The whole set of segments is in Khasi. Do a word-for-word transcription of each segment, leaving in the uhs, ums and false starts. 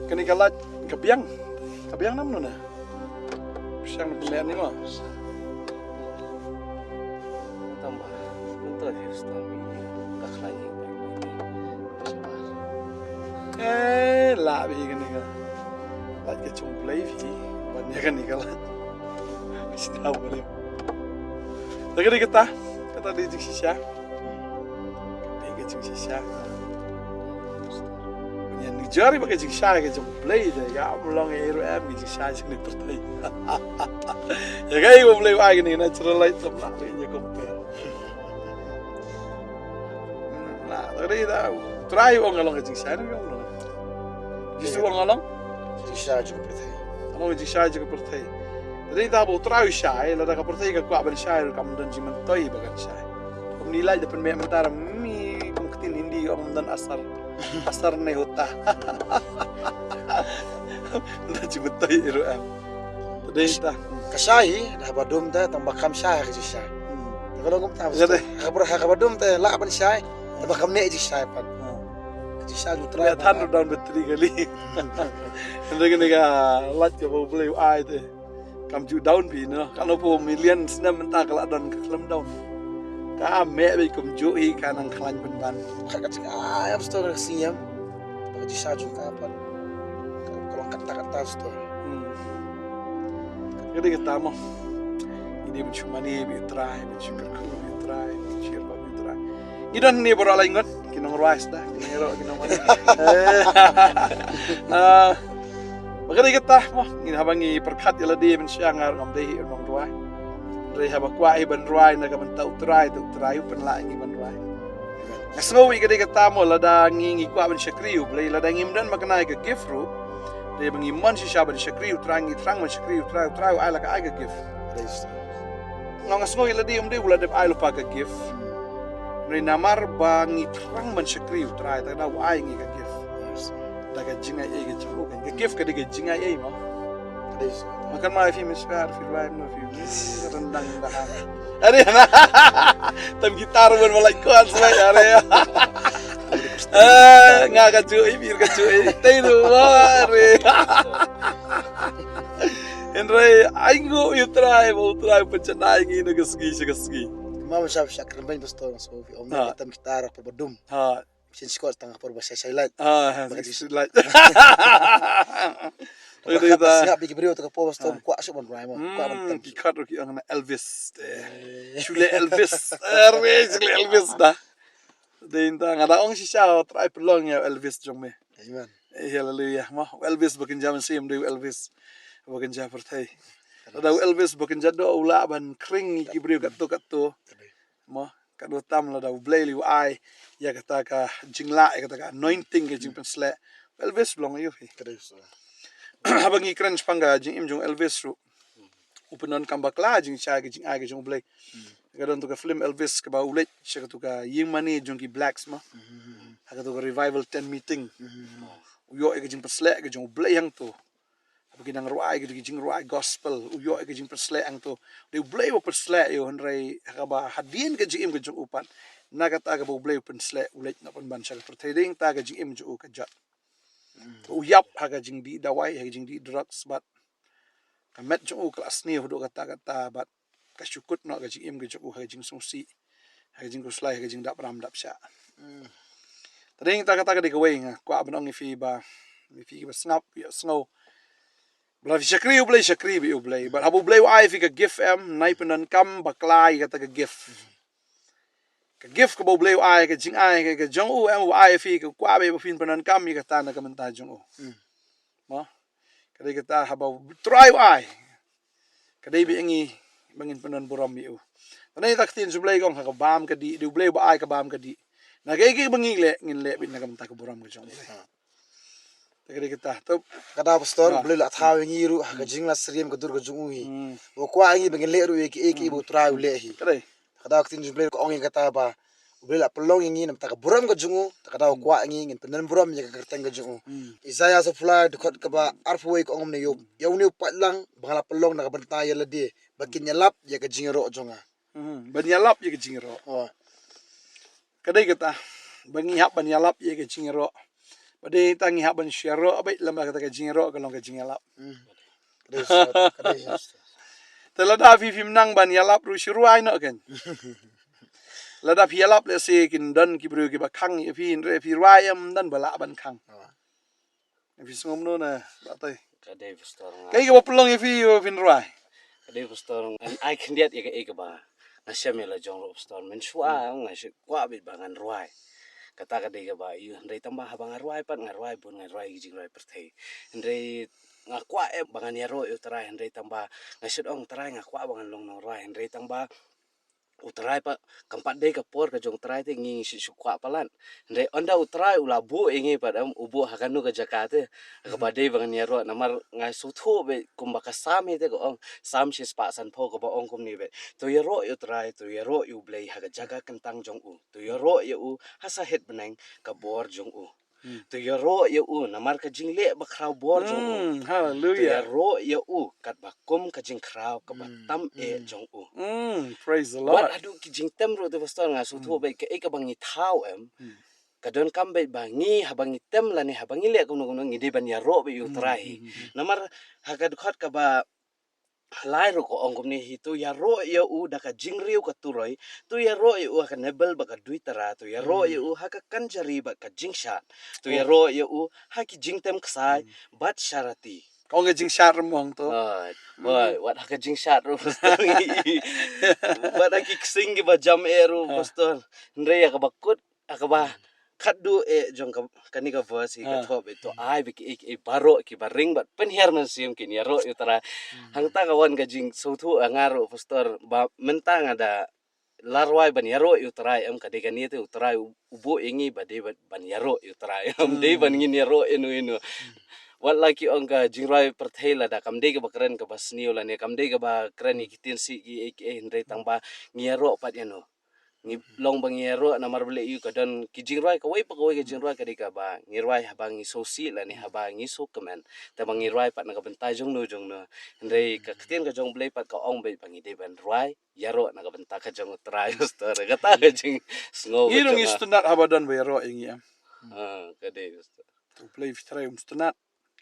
Kane ka light ka biang. Ka biang namar ne? Biang ka biang ni mo. Tamba. Mynta ka storm hi ka khlaiñ hi. Eh, la bi kane ka. Light ka jong U Blei hi. Ban ïa kane ka light. Shisha U Blei. Te ka dei kata, kata dei jingshisha. Ka dei ka jingshisha. Ngi ïa ngi jari ba ka jingshisha ka jong U Blei de, ïa, ym long ïa ruh em ka jingshisha jong ngi pyrthei. Ïa kaei ba U Blei u ai kane natural light, tam lah ngi ïa compare. Na, ka dei da, U Trai u ong ka long ka jingshisha ne ka long. Jisu u ong ka long? Jingshisha jong ka pyrthei. Ka long ka jingshisha jong ka pyrthei. Ka dei da ba U Trai u shai, lada ka pyrthei ka kwah ban shai ruh kam don jingmyntoi ba kan shai. Kumne light da pynmih mynta ra mi kum ktien Hindi ong ym don asar. Asar nahi hota. Ym don jingmyntoi ruh em. Te dei ta. Ka shai hi, da haba dum te, tang ba kham shai ha ka jingshai. Hmm. Te ka long kumta. Ïa dei. Ha kaba, ha kaba dum te, lah ban shai, te ba kham neh jingshai pat. Hmm. Ka jingshai U Trai. Ïa than ruh down battery kali. Hynrei kane ka light kaba U Blei u ai te. Kam ju down phi no. Katno phew million snem mynta ka la don ka khlem down. Ka meh beit kumjuh hi ka nang khlaiñ pynban. Ka ka jingshai, ah, em sto ka sngi em. Ka jingshai jong ka pat. Ka long kata kata sto. Hmm. Ka dei kata mo. Ngi dei ban shu mane bad U Trai, ban shu kyrkhu bad U Trai, ban shu ïarap bad U Trai. Ngi don ne baroh lai ngut, ki nongrwai sda, ki nongïaroh, ki nongmane. Eh. Ah, ba ka dei kata mo, ngi haba ngi pyrkhat ïa lade ban sha nga ruh ngam dei hi u nongrwai. Hynrei haba kwah hi ban rwai na ka bynta U Trai, te U Trai u pynlah ngi ban rwai. Nga sngew ïa ka dei kata mo, lada ngi ngi kwah ban shakri U Blei, lada ngim don ma kane ka gift ruh. Te ba ngi mon shisha ban shakri U Trai, ngi thrang ban shakri U Trai, U Trai u ai la ka ai ka gift. Praise. Nga nga sngew ïa lade um dei u la dep ai lypa ka gift. Hynrei namar ba ngi thrang ban shakri U Trai, te da u ai ngi ka gift. Yes. Da ka jingai ei ka jong u, ka gift ka dei ka jingai ei mo. Praise. Makan ma fi miskar fi rwai mo fi rendang da ha. Are na. Tam gitar ban malai ko an swai are. Eh, nga ka ju ei, bir ka ju ei. Tei du mo are. Hynrei ai ngu U Trai, ba U Trai u pynjanai ngi na ka sngi sha ka sngi. Mama shap shak rembang pastor so fi om. Ha. Tam gitar pa badum. Ha. Shin skot tang por ba shai shai light. Ah, ba ka shin light. Ba ka sngap biki briew ta ka por ba stom kwah shu ban rwai mo. Kwah ban tam. Ki khot ruh ki ong na Elvis. Shule Elvis. Arwe shule Elvis da. Dei ta nga da ong shisha Trai pynlong ïa Elvis jong me. Amen. Eh, hallelujah. Mo Elvis ba kynja mynsiem dei Elvis. Ba kynja pyrthei. Lada Elvis ba kynja doh u lah ban khring ki briew katto katto. Mo. Ka dei tam lada U Blei li u ai ïa kata ka jinglah, ïa kata ka anointing, ka jingpynsleh. Elvis long ïa u hi. Ka dei so. Haba ngi kren shaphang ka jingim jong Elvis ruh. U pyndonkam bakla jingshai ka jingai ka jong U Blei. Ka don tu ka film Elvis kaba u leit sha katu ka ïing mane jong ki blacks mo. Ha katu ka revival tent meeting. U ïoh ïa ka jingpynsleh ka jong U Blei hangtu. Haba ki nang rwai ki, ki jingrwai gospel, u ïoh ïa ka jingpynsleh hangto. Dei U Blei ba pynsleh ïa u, hynrei haba hadien ka jingim ka jong u pat, na kata kaba U Blei u pynsleh, u leit noh pynban sha ka pyrthei, dei ta ka jingim jong u ka jot. U ïap ha ka jingdih dawai, ha ka jingdih drugs bad ka met jong u ka la sniew haduh katta katta bad ka shu kut noh ka jingim ka jong u ha ka jingsngewsih, ha ka jingkhuslai, ha ka jingdap ram dap shah. Te dei ta kata ka dei kawei nga kwah ban ong ïa phi ba, ïa phi kiba sngap, ïa sngew. Ba la phi shakri U Blei, shakri bad U Blei. Bad haba U Blei u ai ïa phi ka gift em, nai pyndonkam bakla ïa kata ka gift. Ka gift kaba U Blei u ai, ka jingai ka, ka jong u em, u ai ïa phi, ka kwah ba phin pyndonkam ïa kata na ka bynta jong u. Mo? Ka dei kata haba U Trai u ai. Ka dei ba ïa ngi ba ngin pyndon burom ïa u. Ka dei ta ka ktien U Blei ka ong ha ka bam ka dih, dei U Blei ba ai ka bam ka dih. Na kaei kaei ba ngi leh, ngin leh beit na ka bynta ka burom ka jong U Blei. Te ka dei kata. Te ka dei pastor, U Blei la thaw ïa ngi ruh ha ka jingla syriem ka dur ka jong u hi. Ba u kwah ïa ngi ba ngin leh ruh ïa kiei kiei ba U Trai u leh hi. Ka dei. Ka dei ka ktien U Blei ka ong ïa kata ba U Blei la pynlong ïa ngi namar ka burom ka jong u, te ka dei u kwah ïa ngi ngin pyndon burom ïa ka kyrteng ka jong u. Isaiah sa pule dkhot kaba arphew wei ka ong kumne, ïa une u paidlang ba nga la pynlong na ka bynta ïa lade ba kin ïalap ïa ka jingïaroh jong nga. Ban ïalap ïa ka jingïaroh. Ka dei kata ba ngi hap ban ïalap ïa ka jingïaroh. Ba dei tang ngi hap ban shu ïaroh beit, lem bad kata ka jingïaroh ka long ka jingïalap. Hmm. Ka dei shisha, ka dei shisha. Te lada phi phim nang ban ïalap ruh shu rwai noh kein. Lada phi ïalap lehse kin don ki briew kiba khang ïa phi, hynrei phi rwai em don ba lah ban khang. Ah. Phi sngew kumno na Bah Toi? Ka dei, Pastor, nga. Kaei kaba pynlong ïa phi ba phin rwai? Ka dei, Pastor, ngan ai khyndiat ïa kaei kaba nga shem ïa la jong ruh, Pastor. Mynshuwa nga shu kwah beit ba ngan rwai. Kata ka dei kaba ïa u, hynrei tang ba haba nga rwai pat, nga rwai bun, nga rwai ki jingrwai pyrthei. Hynrei nga kwah eh ba ngan ïaroh ïa U Trai, hynrei tang ba nga shu ong, Trai, nga kwah ba ngan long nongrwai, hynrei tang ba U Trai pat, kam pat dei ka por ka jong U Trai te ngi shu shu kwah palat. Hynrei ynda U Trai u la buh ïa ngi pat, em, u buh ha kano ka jaka te kaba dei ba ngan ïaroh, namar nga sngewthuh beit kumba ka Salm hi te ka ong, Salm shispah sanphew kaba ong kumne beit: To ïaroh ïa U Trai, to ïaroh ïa U Blei ha ka jaka kyntang jong u. To ïaroh ïa u ha sahet bneng ka bor jong u. Hmm. To ïaroh ïa u namar ka jingleh bakhraw bor jong u. Hmm, hallelujah. To ïaroh ïa u katba kum ka jingkhraw kaba tam eh jong u. Hmm, praise the Lord. Wat haduh ki jingtem ruh te, Pastor, nga sngewthuh beit kaei kaba ngi thaw, em, ka donkam beit ba ngi haba ngi tem lane haba ngi leh kumno kumno ngi dei ban ïaroh beit ïa U Trai hi. Hmm, hmm, hmm. Namar ha ka dkhot kaba lai ruh ka ong kumne hi: To ïaroh ïa u da ka jingriew ka turoi, to ïaroh ïa u ha ka nebel bad ka duitara, to ïaroh ïa u ha ka kan jari bad ka jingshad, to ïaroh ïa u ha ki jingtem ksai bad sharati. Ka ong ka jingshad ruh mo to. Ah, wat ha ka jingshad ruh, Pastor. Wat ha ki ksing kiba jam eh ruh, Pastor. Hynrei ïa kaba kut, ha kaba khatduh eh jong ka, kane ka verse hi ka thoh beit: To ai ba kiei kiei baroh kiba ring bad pynhiar mynsiem kin ïaroh ïa U Trai. Hmm. Hangta ka wan ka jingsngewthuh ha nga ruh, Pastor, ba mynta nga da la rwai ban ïaroh ïa U Trai, em, ka dei kane te U Trai u, u buh ïa ngi ba dei ban, ban ïaroh ïa U Trai. Em, dei ban ngin ïaroh ïano ïano. Wat la ki ong ka jingrwai pyrthei lada kam dei kaba kren kaba sniew lane kam dei kaba kren ïa ki ktien sih kiei kiei, hynrei tang ba ngi ïaroh pat ïano. Ngi long ba ngi ïaroh namar balei ïa u, ka don ki jingrwai, kawei pa kawei ka jingrwai ka dei kaba ngi rwai haba ngi sngewsih lane haba ngi sngewkmen. Te ba ngi rwai pat na ka bynta jongno jongno. Hynrei ka ktien ka jong U Blei pat ka ong beit ba ngi dei ban rwai ïaroh na ka bynta ka jong U Trai, Pastor. Kata ka jingsngew. Ngi ruh ngi sngewtynnat haba don ba ïaroh ïa ngi, em. Ah, ka dei, Pastor. U Blei, U Trai um sngewtynnat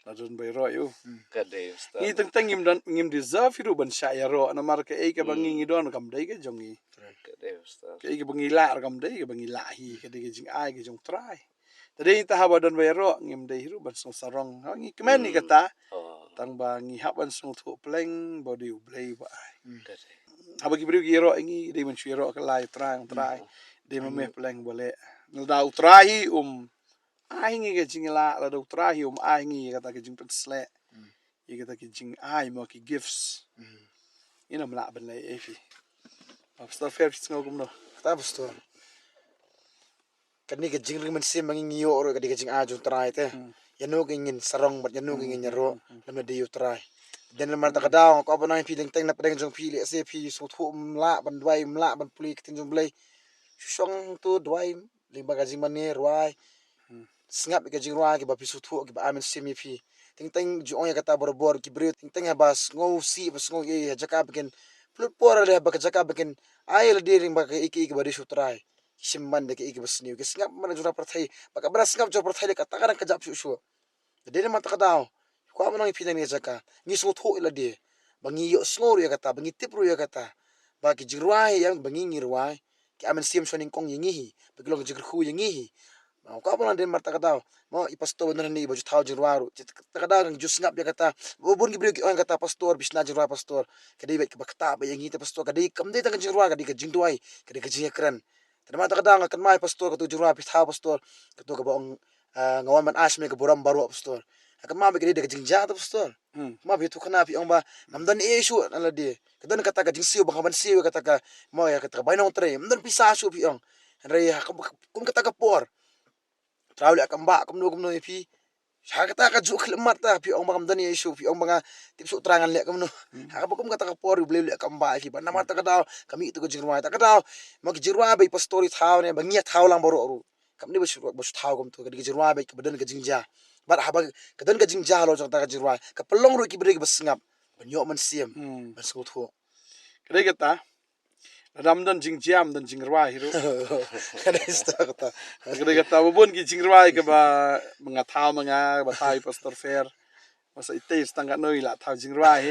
la don ba ïaroh ïa u. Ka dei, Pastor. Ngi teng teng ngim don, ngim deserve hi ruh ban shah ïaroh, namar kaei kaba ngi ngi don kam dei ka jong ngi. Ka dei, Pastor. Kaei kaba ngi lah ruh kam dei kaba ngi lah hi, ka dei ka jingai ka jong U Trai. Te dei te haba don ba ïaroh ngim dei hi ruh ban sngewsarong. Ha, ngi kmen ïa kata. Oh. Tang ba ngi hap ban sngewthuh pleng ba dei U Blei ba ai. Ka dei. Haba ki briew ki ïaroh ïa ngi, dei ban shu ïaroh kylla ïa U Trai, Trai. Dei ma me pleng ba leh. Lada U Trai hi um ai ngi ka jinglah, lada U Trai hi um ai ngi kata ka jingpynsleh. Ïa kata ki jingai mo ki gifts. Ngin ym lah ban leh ei phi. Pastor Fair, phi sngew kumno? Kata, Pastor. Kane ka jingring mynsiem ba ngi ngi ïoh ruh ka dei ka jingai jong U Trai te. Ïano ka ngin sarong bad ïano ka ngin ïaroh, lymne dei U Trai. Dei namar kata ka daw nga kwah ban ong ïa phi, teng teng na pdeng jong phi, lehse phi sngewthuh ym lah ban duwai, ym lah ban pule ka ktien jong U Blei. Shu shong to duwai lyngba ka jingmane, rwai. Sngap ïa ka jingrwai kiba phi sngewthuh kiba ai mynsiem ïa phi. Teng teng ju ong ïa kata barabor, ki briew teng teng haba sngewsih ba sngew ïa, ïa jaka ba kin pynlut por, lane haba ka jaka ba kin ai lade lyngba kaei kaei kaba dei sha U Trai. Ki shim man da kaei kaba sniew, ki sngap man da jingrwai pyrthei. Ba kaba sngap jingrwai pyrthei leh kata ka dang kjap shuh shuh. Te dei namar kata ka daw, kwah ban ong ïa phi na kane ka jaka, ngi sngewthuh ïa lade ba ngi ïohsngew ruh ïa kata, ba ngi tip ruh ïa kata, ba ki jingrwai ïa ba ngi ngi rwai ki ai mynsiem shwa nyngkong ïa ngi hi, ba ki long ki jingkyrkhu ïa ngi hi. Mo, kwah ban ong dei namar kata ka daw, mo, i pastor ba don hangne ba ju thaw jingrwai ruh, kata ka daw ngi ju sngap ïa kata. Ba bun ki briew ki ong ïa kata, pastor, bishna jingrwai pastor. Ka dei beit kaba ktah beit ïa ngi te, pastor, ka dei, kam dei tang ka jingrwai, ka dei ka jingduwai, ka dei ka jingïakren. Te namar kata ka daw nga kynmaw, pastor, kato ka jingrwai ba phi thaw, pastor, kato kaba ong, ah, nga wan ban ai sha me ka burom baroh, pastor. Nga kynmaw ba ka dei da ka jingjia te, pastor. Hmm. Kynmaw phi ïathuh khana, phi ong ba ngam don ei ei shuh na lade. Ka don kata ka jingsiew ba nga ban siew ïa kata ka, mo, ïa kata ka bainong trei. Ngam don pisa shuh, phi ong. Hynrei ha kum, kum kata ka por, U Trai u leh kam bah kumno kumno ïa phi. Ha kata ka juk khyllipmat ta, phi ong ba ngam don ei ei shuh, phi ong ba nga tip shuh U Trai ngan leh kumno. Hmm. Ha kaba kum kata ka por U Blei u leh kam bah ïa phi, bad namar kata ka daw ka mih tu ka jingrwai, kata ka daw. Mo, ki jingrwai ba i pastor i thaw ne ba ngi ïa thaw lang baroh ruh, kam dei ba shu, ba shu thaw kumto, ka dei ka jingrwai beit kaba don ka jingjia. Bad haba ka don ka jingjia halor jong kata ka jingrwai, ka pynlong ruh ki briew kiba sngap ban ïoh mynsiem, hmm, ban sngewthuh. Ka dei kata. Lada ym don jingjia, don jingrwai hi ruh. Ka dei shisha kata. Ka dei kata, ba bun ki jingrwai kaba, ba nga thaw ma nga, ba thaw i Pastor Fer. Masa ite stang katno i la thaw jingrwai hi.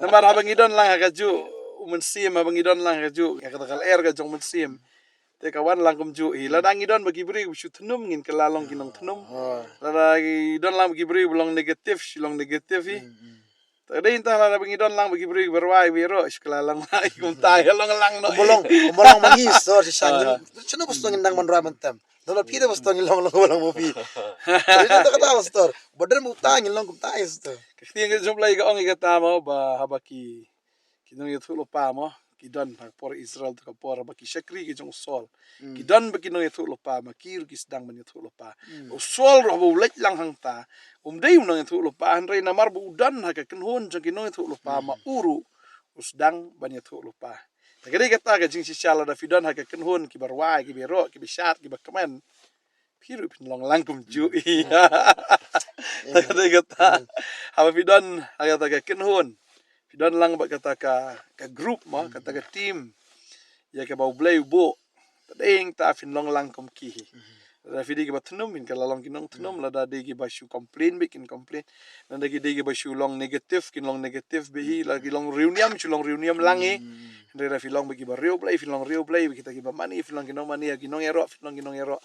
Namar haba ngi don lang ha kajuh u mynsiem, haba ngi don lang ha kajuh, ha kata ka lyer ka jong u mynsiem, te ka wan lang kumjuh hi. Lada ngi don bad ki briew ba shu thnum, ngin kylla long ki nongthnum. Ah. Lada ngi don lang bad ki briew ba long negative, shu long negative hi. Hmm, hmm. Te dei tang lada ba ngi don lang bad ki briew ba rwai, ba ïaroh, shu kylla long kumta, ïa long lang noh. Kumba long, kumba long ma ngi, shisha, shisha, ngin, shano ba shisha ngin nang ban rwai ban tem. Don la phi te ba shisha ngin long, long, long ma phi. Dei tang kata ba shisha. Ba don ba uta ngin long kumta, shisha. Ka ktien ka jong U Blei ka ong ïa kata mo, ba haba ki, ki nongïathuhlypa mo, ki don ha ka por Israel, ha ka por ba ki shakri ki jong u Saul. Mm. Ki don bad ki nongïathuhlypa, ma ki ruh ki sdang ban ïathuhlypa. Mm. U Saul ruh haba u leit lang hangta, um dei u nongïathuhlypa, hynrei namar ba u don ha ka kynhun jong ki nongïathuhlypa, mm, ma u ruh u sdang ban ïathuhlypa. Te ka dei kata ka jingshisha, lada phi don ha ka kynhun kiba rwai, kiba ïaroh, kiba shad, kiba kmen, phi ruh phin long lang kumjuh. Mm. Te ka dei kata. Mm. Haba phi don ha kata ka kynhun, phi don lang bad kata ka, ka group mo, mm, kata ka team, ïa kaba U Blei u buh, te dei tang phin long lang kum ki hi. Mm. Lada phi dei kiba thnum, phin kylla long ki nongthnum. Mm. Lada dei kiba shu complain beit, kin complain. Lada ki dei kiba shu long negative, kin long negative beit hi. Mm. Lada ki long riewniam, shu long riewniam lang hi. Mm. Hynrei lada phi long bad kiba riewblei, phin long riewblei, bad kita kiba mane, phin long ki nongmane, ki nongïaroh, phin long ki nongïaroh.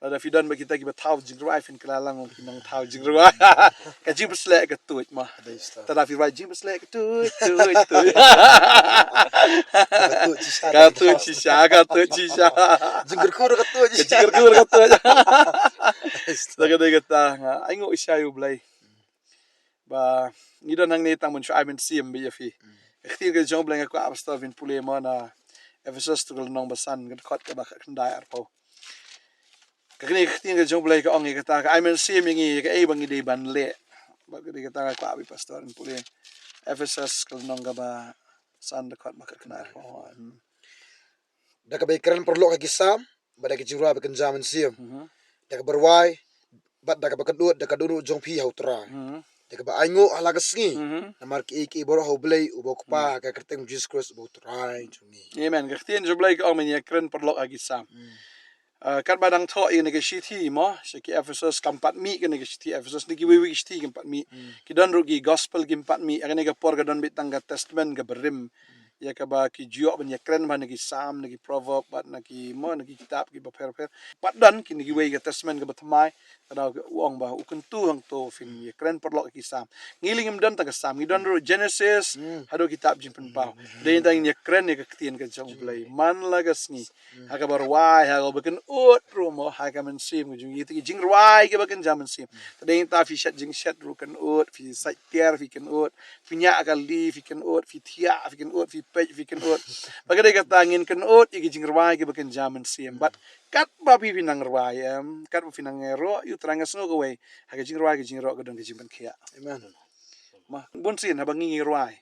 Lada phi don bad kita kiba thaw jingrwai, phin kylla long ki nongthaw jingrwai. Ka jingpynshlur ka tuid mo. Ka dei shisha. Te lada phi rwai jingpynshlur ka tuid, tuid, tuid. Ka tuid shisha. Ka tuid shisha, ka tuid shisha. Jingkyrkhu ka tuid. Ka jingkyrkhu ka tuid. Ka dei shisha. Te ka dei kata, nga ainguh shisha ïa U Blei. Ba ngi don hangne tang ban shu ai mynsiem beit ïa phi. Mm. Ka ktien ka jong U Blei nga kwah, Pastor, phin pule mo na Ephesos, tu ka lynnong ba san, ka dkhot kaba khatkhyndai arphew. Ka kane ka ktien ka jong U Blei ka ong ïa kata, ka ai mynsiem ïa ngi ïa kaei ba ngi dei ban leh. Bad ka dei kata nga kwah beit, Pastor, phin pule. Ephesos ka lynnong kaba san, dkhot ba khatkhyndai arphew. Hmm. Da kaba ïakren paralok ha ki Salm, bad da ki jingrwai ba kynja mynsiem. Mhm. Da kaba rwai, bad da kaba kynud, da ka dohnud jong phi ha U Trai. Mhm. Da kaba ainguh ha la ka sngi. Mhm. Namar kiei kiei baroh ha U Blei, uba U Kpa, mhm, ha ka kyrteng U Jisu Khrist, uba U Trai jong ngi. Amen. Ka ktien jong U Blei ka ong, ban ïakren paralok ha ki Salm. Mm. Ah, katba dang thoh ïa kane ka shithi mo, sha ki Ephesos, kam pat mih kane ka shithi Ephesos, ne kiwei kiwei ki shithi kim pat mih. Mm. Ki don ruh ki gospel kim pat mih, ha kane ka por ka don beit tang ka Testament kaba rim. Mm. Ïa kaba ki ju ïoh ban ïakren bha na ki Salm, na ki Proverb, bad na ki mo, na ki kitab kiba pher pher. Pat don kine kiwei ka Testament kaba thymmai, ka daw ka u ong ba u kyntu hangto phin ïakren paralok ki Salm. Ngi lei ngim don tang ka Salm, ngi don ruh Genesis, hmm, haduh kitab Jingpynpaw. Hmm, hmm, hmm. Dei tang ngin ïakren ïa ka ktien ka jong U Blei man la ka sngi. Hmm. Ha kaba rwai, ha kaba kynud ruh mo, ha ka mynsiem ka jong ngi, ki jingrwai kiba kynja mynsiem. Hmm. Te dei tang phi shet jingshet ruh kynud, phi sait tiar phi kynud, phi ñiah kali phi kynud, phi thiah phi kynud, phi peit phi kynud. Bad ka dei kata ngin kynud ïa ki jingrwai kiba kynja mynsiem. Bad katba phi phi nang rwai em, katba phi nang ïaroh ïa U Trai, nga sngew kawei, ha ka jingrwai ka jingïaroh ka don ka jingpynkhiah. Amen. Mo, bunsien haba ngi ngi rwai,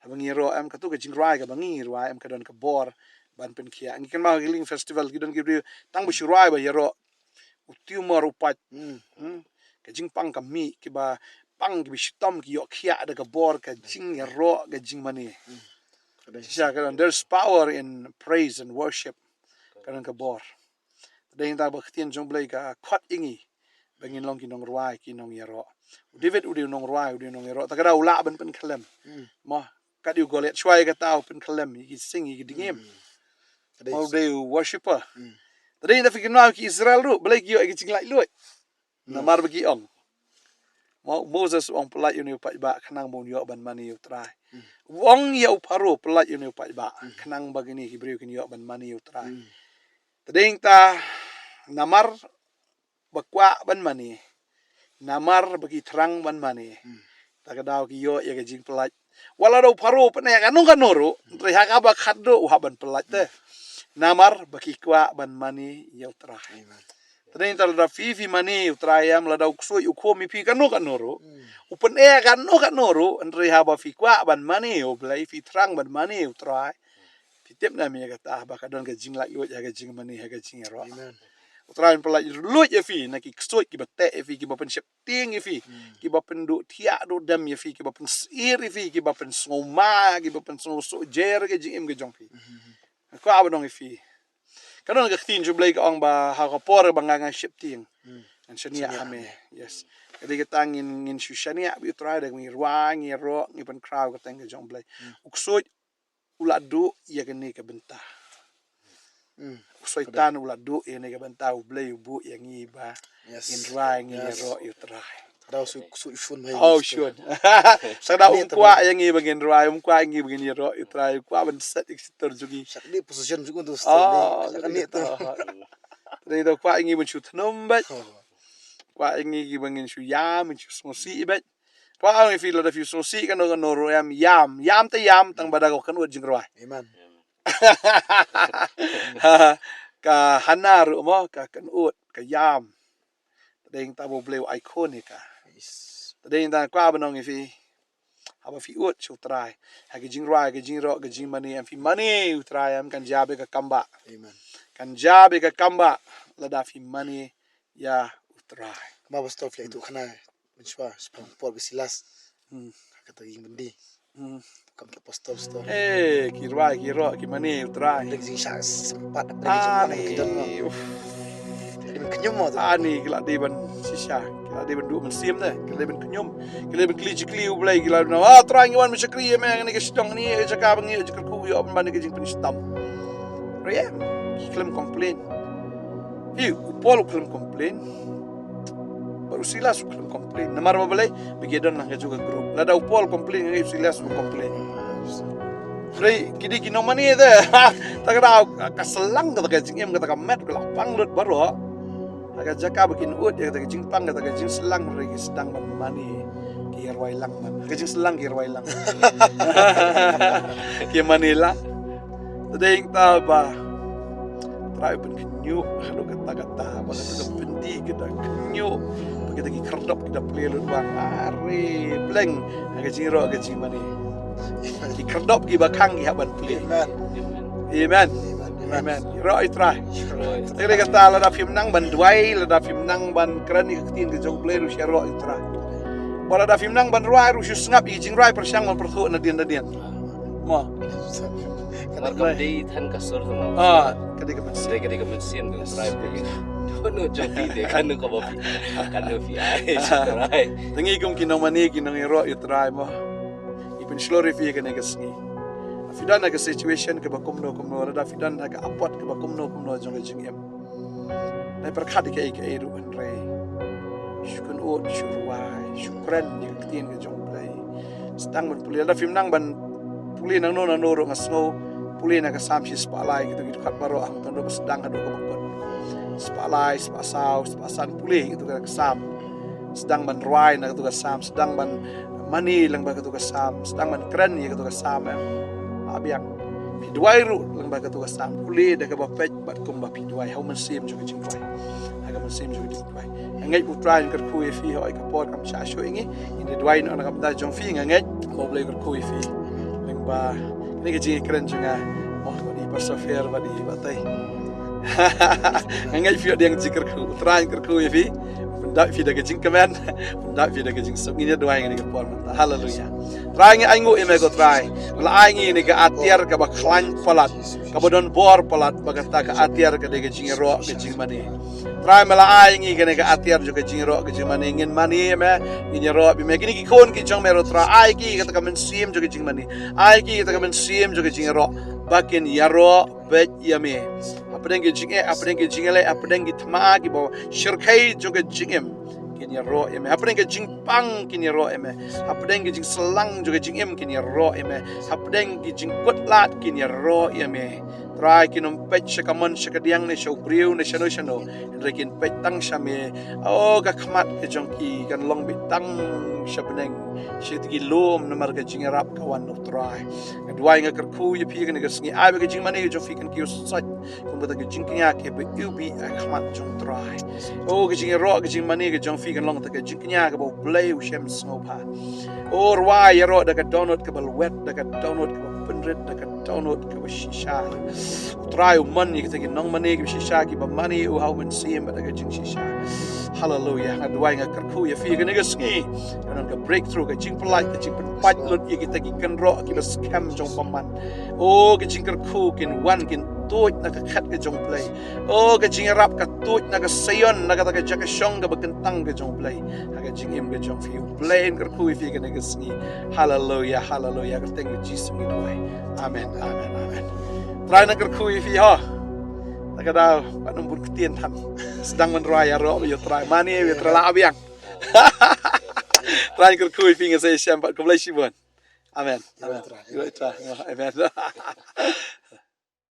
haba ngi ïaroh em, kato ka jingrwai kaba ngi ngi rwai em ka don ka bor ban pynkhiah. Ngi kynmaw ha ki lieng festival ki don ki briew tang ba shu rwai ba ïaroh, u tumor u pait. Hmm. Hmm. Ka jingpang ka mih, kiba pang kiba shitom ki ïoh khiah da ka bor ka jingïaroh, ka jingmane. Hmm. Shisha ka don, there's power in praise and worship. Ka don ka bor. Dei tang ba ka ktien jong U Blei ka khot ïa ngi ba ngin long ki nongrwai, ki nongïaroh. U David u dei u nongrwai, u dei u nongïaroh. Te ka daw u lah ban pynkhyllem. Hmm. Mo, kat ïa u Goliath, shuwa ïa kata u pynkhyllem ïa ki sing, ïa ki dngiem. Hmm. Mo, u dei u worshipper. Hmm. Te dei tang phi kynmaw ki Israel ruh, balei ki ïoh ïa ka jinglaitluid? Hmm. Namar ba ki ong. Mo, Moses u ong, pyllait ïa une u paidbah khnang ba un ïoh ban mane ïa U Trai. Hmm. U ong ïa u Pharaoh, pyllait ïa une u paidbah, hmm, khnang ba kine ki briew kin ïoh ban mane ïa U Trai. Hmm. Te dei tang namar ba kwah ban mane, namar ba ki thrang ban mane. Hmm. Te ka daw ki ïoh ïa ka jingpyllait. Wat la da u Pharaoh u pyneh kano kano ruh, hmm, hynrei ha kaba khatduh u hap ban pyllait te. Hmm. Namar ba ki kwah ban mane ïa U Trai. Amen. Te dei tang lada phi phi mane ïa U Trai em, lada u ksuid u khum ïa phi kano kano ruh, hmm, u pyneh kano kano ruh, hynrei haba phi kwah ban mane ïa U Blei, phi thrang ban mane ïa U Trai, phi tip ne em ïa kata, ba ka don ka jinglaitluid ha ka jingmane, ha ka jingïaroh. Amen. U Trai un pyllait luid ïa phi na ki ksuid kiba teh ïa phi, kiba pynsheptieng ïa phi, hmm, kiba pynduh thiah duh dem ïa phi, kiba pynsyier ïa phi, kiba pynsngewma, kiba pynsngewsuk jer ka jingim ka jong phi. Hmm. Kwah ban ong ïa phi. Ka don ka ktien jong U Blei ka ong ba ha ka por ba nga nga sheptieng, ngan shaniah ha me. Yes. Ka dei kata ngin, ngin shu shaniah bad U Trai da ngi rwai, ngi ïaroh, ngi pynkhraw ka kyrteng ka jong U Blei. U ksuid u la duh ïa kane ka bynta. U Soitan u la duh ïa kane ka bynta, U Blei u buh ïa ngi ba ngin rwai, ngin ïaroh ïa U Trai. Ka dei u ksuid, u ksuid shun. Sa ka dei um kwah ïa ngi ba ngin rwai, um kwah ïa ngi ba ngin ïaroh ïa U Trai, u kwah ban set ïa ka shitom jong ngi. Sa ka dei position jong u tu. Sa ka dei u kwah ïa ngi ban shu thnum bad kwah ïa ngi ba ngin shu ïam, ngin shu sngewsih bad. Kwah ong ïa phi, lada phi sngewsih kano kano ruh ïam, ïam, ïam te ïam tang ba da ka kynnoh jingrwai. Amen. Ka Hana ruh mo, ka kynnoh, ka ïam. Te dei tang ba U Blei u ai khun ïa ka. Te dei tang kwah ban ong ïa phi, haba phi ud sha U Trai ha ka jingrwai, ka jingïaroh, ka jingmane, em phi mane ïa U Trai, em kan jia bad ka kam bah. Amen. Kan jia bad ka kam bah lada phi mane ïa U Trai. Ma ba stop ïa itu khana. Mynshuwa shaphang Paul bad Silas. Kata ka jingpyni. Kam ki apostol stor. Eh, ki rwai, ki ïaroh, ki mane ïa U Trai. Leng jingshah sempat, leng jingpang ki don mo. Ki la dei ban kñium mo. Ani ki la dei ban shisha, ki la dei ban duh mynsiem de, ki la dei ban kñium, ki la dei ban kylli jingkylli U Blei, ki la dei ban, ah, Trai, ngi wan ban shakri ïa me, kane ka shnong, kane ka jaka ba ngi ïoh jingkyrkhu, ïoh ban ban ka jingpynshitom. Rem, ki khlem complain. Phi, u Paul u khlem complain. Bad u Silas u khlem complain. Namar ba balei? Ba ki don lang kajuh ka group. Lada u Paul complain, nga ngeit u Silas u complain. Balei? Ki dei ki nongmane de. Ta ka daw ka slang, kata ka jingim, kata ka met ka la pang lut baroh. Ha ka jaka ba kin ud ïa kata ka jingpang, kata ka jingslang, hynrei ki sdang ban mane, ki ïarwai lang ban. Ka jingslang ki ïarwai lang. Ki mane lang. Te dei tang ba Trai u pynkhynñiuh haduh katta katta, ba kata ka byndi ka da khynñiuh, ba kita ki khyrdop ki da plie lut wang. Are pleng ha ka jingïaroh ka jingmane. Ki khyrdop kiba khang ki hap ban plie. Amen. Amen. Amen. Amen. Ïaroh ïa U Trai. Te dei kata, lada phim nang ban duwai, lada phim nang ban kren ïa ka ktien ka jong U Blei ruh shu ïaroh ïa U Trai. Ba lada phim nang ban rwai ruh shu sngap ïa ka jingrwai pyrshang ban pyrthuh nadien nadien. Mo. Mar kam dei than ka sur tu mo. Ah, ka dei ka mynsiem. Dei ka dei ka mynsiem tu, Trai. Dohnud jong phi de, kano kaba phi, kano phi ai, Trai. Te ngi kum ki nongmane, ki nongïaroh ïa U Trai mo. Ngi pynshlur ïa phi ha kane ka sngi. Phi don ha ka situation kaba kumno kumno, lada phi don ha ka apot kaba kumno kumno jong ka jingim. Nai pyrkhat ïa kaei kaei ruh, hynrei shu kynnoh, shu rwai, shu kren ïa ka ktien ka jong U Blei. Sdang ban pule, lada phim nang ban pule nangno nangno ruh, nga sngew pule na ka Salm shispah lai, kito ki dkhot baroh, hangto ba sdang haduh kaba kut. Spah lai, spah saw, spah san, pule kito ka Salm. Sdang ban rwai na kato ka Salm, sdang ban mane lyngba kato ka Salm, sdang ban kren ïa kato ka Salm, em. Abiang. Phi duwai ruh lyngba kato ka Salm. Pule da kaba peit bad kumba phi duwai. Ha u mynsiem jong ka jingduwai. Ha ka mynsiem jong ka jingduwai. Nga ngeit ba U Trai un kyrkhu ïa phi, ha kawei ka por kam shah shuh ïa ngi. Ngin ïa duwai noh na ka bynta jong phi, nga ngeit ba U Blei un kyrkhu ïa phi. Lyngba kane ka jingkren jong nga, mo, bad i Pastor Fer bad i Batai. Nga ngeit phi ïoh dei jingkyrkhu. U Trai un kyrkhu ïa phi. Pyndap phi da ka jingkmen, pyndap phi da ka jingsuk. Ngin ïa duwai ha kane ka por mynta. Haleluya. Trai, ngi ainguh ïa me ko Trai. Me la ai ngi kane ka atiar kaba khlaiñ palat, kaba don bor palat, ba kata ka atiar ka dei ka jingïaroh, ka jingmane. Trai, me la ai ngi kane ka atiar jong ka jingïaroh, ka jingmane, ngin mane ïa me, ngin ïaroh bad me. Kine ki khun ki jong me ruh Trai, ai ki kata ka mynsiem jong ka jingmane. Ai ki kata ka mynsiem jong ka jingïaroh, ba kin ïaroh bad ïa me. Hapdeng ki jingeh, hapdeng ki jingïaleh, hapdeng ki thma kiba shyrkhei jong ka jingim, kin ïaroh ïa me. Hapdeng ka jingpang kin ïaroh ïa me. Hapdeng ka jingslang jong ka jingim kin ïaroh ïa me. Hapdeng ki jingkut lad kin ïaroh ïa me. Trai, kin ym peit sha ka mon sha ka diang ne sha u briew ne shano shano. Hynrei kin peit tang sha me. Oh, ka khmat ka jong ki kan long beit tang sha bneng, sha ki lum namar ka jingïarap ka wan na U Trai. Nga duwai, nga kyrkhu ïa phi ha kane ka sngi. Ai ba ka jingmane ka jong phi kan kiew sait kum kata ka jingkñia kaba iwbih ha khmat jong U Trai. Oh, ka jingïaroh, ka jingmane ka jong phi kan long kata ka jingkñia kaba U Blei u shem sngewbha. Oh, rwai ïaroh da ka dohnud kaba lwet, da ka dohnud kaba pynrit, da ka dohnud kaba shisha. U Trai u mon ïa kita ki nongmane kiba shisha, kiba mane ïa u ha u mynsiem bad da ka jingshisha. Haleluya. Nga duwai, nga kyrkhu ïa phi ha kane ka sngi. Ka don ka breakthrough, ka jingpyllait, ka jingpynpait lut ïa kita ki kynroh kiba skhem jong u bymman. Oh, ka jingkyrkhu kin wan, kin tuid na ka khat ka jong U Blei. Oh, ka jingïarap ka tuid na ka Sion, na kata ka jaka shong kaba kyntang ka jong U Blei. Ha ka jingim ka jong phi, U Blei un kyrkhu ïa phi kane ka sngi. Haleluya, haleluya. Kyrteng U Jisu ngi duwai. Amen, amen, amen. Trai un kyrkhu ïa phi ho. Ta ka daw, pat ym bun ktien than. Sdang ban rwai ïaroh ïa U Trai. Mane ïa U Trai la biang. Trai un kyrkhu ïa phi, nga sa ïashem pat. Khublei shibun. Amen. Amen. Trai. Amen.